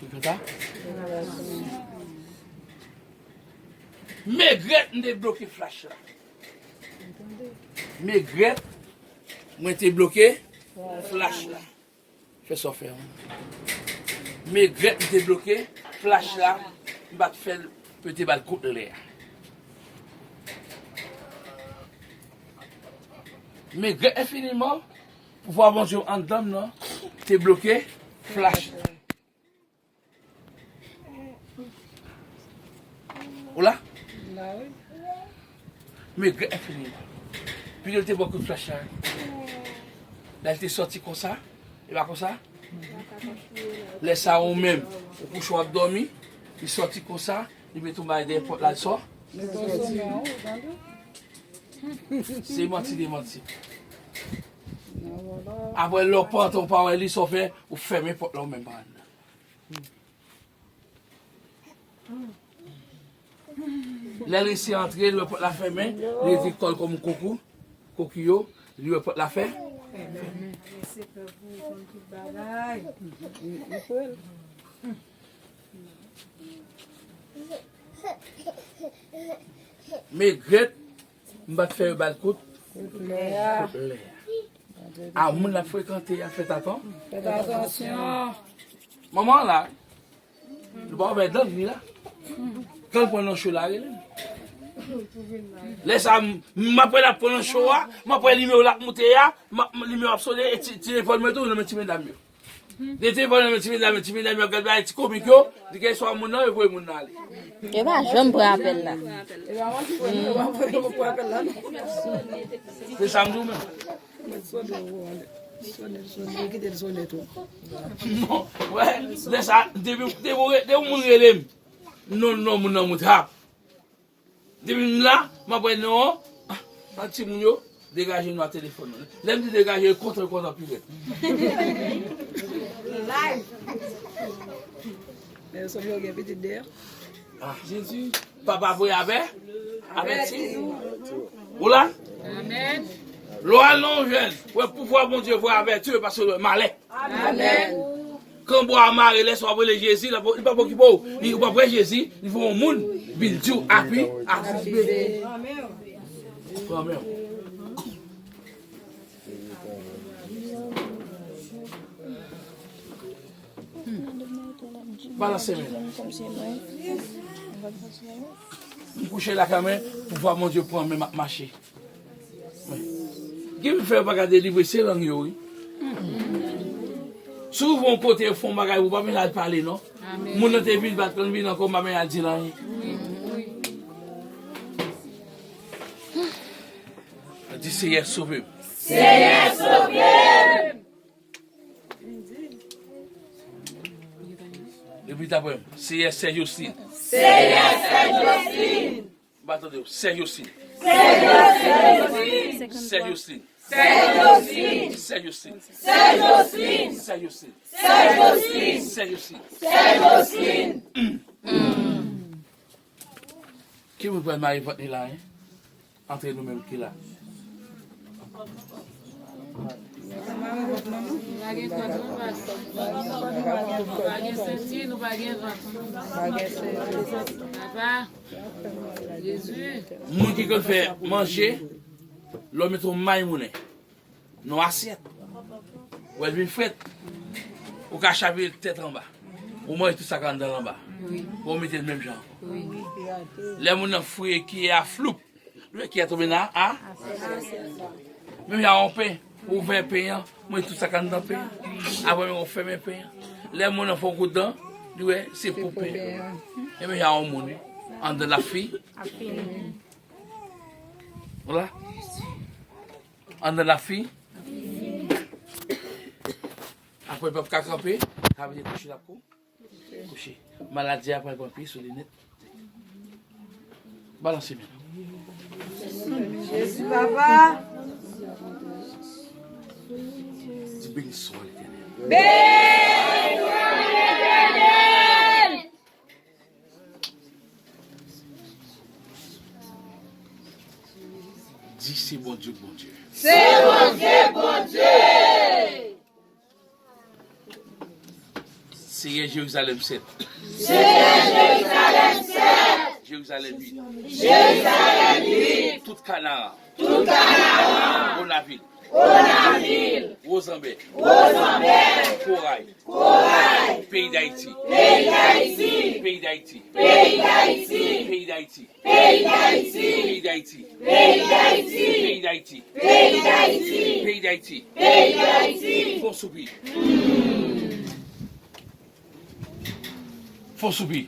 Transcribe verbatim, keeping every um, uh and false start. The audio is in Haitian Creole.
Konsa. Megrèt m te bloke flach la. Megrèt mwen te bloke flach la. Fè sa w fè an. Megrèt m te bloke flach la. M pa t fè l pete bal kout lè a. Megrèt enfiniman, pouvwa Bondye anndan m nan te bloke flach la. Ou la? La, wi. Megrèt enfiniman. Pi l te bò kout flach la. Lè l te sòti konsa, e pa konsa? Lè sa ou menm, ou kouche w ap dòmi, li sòti konsa, li mete yon bagay dèyè pòt la, l sò. Se manti, li manti. Apre lè w pa antre, ou pa wè li, sa w fè, ou fèmen pòt la, ou menm pa anndan. Lè l resi antre, li wè pòt la fèmen, li rete kò l kòm kokou, kokiyo, li wè pòt la fè. Megrèt, m pa t fè yo bal kout. Kout lè a. A moun l ap frekante a, fèt atann. Fèt atansyon. Manman la, nou pa wè dan li la. Kan l pran nan cho la, rele m. Lè sa, m, m ap wè l ap pran nan cho a, m ap wè nimewo l ap moute a, m ap, nimewo ap sone, e ti, ti telefòn mwen tou, nan men ti medam yo. Li te voye nan men ti medam yo, ti medam yo ap gad bagay ti komik yo, di kèlkeswa moun nan, yo voye moun nan ale. Yo pa janm pran apèl la. Se sa m di w menm. Sone, sone, sone, kite l sone tou. Non, wè, lè sa, depi, depi, depi moun rele m, non, non, moun nan moute ap. Depi m la, m ap wè non an, timoun yo, degaje nou a telefòn nan. Lè m di degaje, yo kontan, yo kontan pi rèd. Live. Men yo sonje yo gen pitit dèyè. Ah, Jezi. Papa voye avè, avèti. Ou la? Amèn. Lè w al nan yon jèn, wè pouvwa Bondye voye avèti, paske malè. Amèn. Kan bwa a mare, lè sa w ap rele Jezi, li p ap okipe w. Li, ou p ap wè Jezi, li voye yon moun vin di w api, api. Pran men w. Balanse men. M kouche lakay mwen, pouvwa Bondye pran men m ap mache. Gen moun fè yo pa ka delivre, se lang yo, wi. Si w rive yon kote, yo fè yon bagay, ou pa bezwen al pale, non. Moun nan te vin, bat konn vin ankò, m pa bezwen al di l anyen. Di, Seyè, sove m. Seyè, sove m. Repete apre m. Seyè, sè Joslin. Seyè, sè Joslin. M pa tande w. Sè Joslin. Sè Joslin. Sè Joslin. Ki moun pral mare vant li la, en? Antre nou menm ki la. Nou pa gen kòd, non, pastè. Nou pa gen senti, nou pa gen vant. Papa, Jezi. Moun ki konn fè manje, lè w mete yon may moulen nan asyèt, wè l vin frèt, ou ka chavire l tèt anba. Ou manje tout sa k anndan l anba. Ou mete l menm jan ankò. Lè moun nan fouye kiyè a floup, lè kiyè a tonbe nan a, menm jan yon pen, ou ouvè pen an, manje tout sa k anndan pen an. Apre menm ou fèmen pen an. Lè moun nan fè yon kout dan, li wè se pou pen an. E menm jan yon moun, wi. Anndan l ap fi. Vwala. Anndan l ap fi. Apre l p ap ka kanpe, sa vle di kouche l ap kou-, kouche. Maladi a pral pran pye sou li nèt. Balanse men nou. Jezi, papa. Di, beni swa Letènèl. Beni swa Letènèl. Di, se Bondye k Bondye. Se Bondye k Bondye. Seyè Jerizalèm sèt. Seyè Jerizalèm sèt. Jerizalèm uit. Jerizalèm uit. Tout Kanaran. Tout Kanaran. Wonavil. Wonavil. Wozonbè. Wozonbè. Koray. Koray. Peyi Dayiti. Peyi Dayiti. Peyi Dayiti. Peyi Dayiti. Peyi Dayiti. Fon soupi. Fon soupi.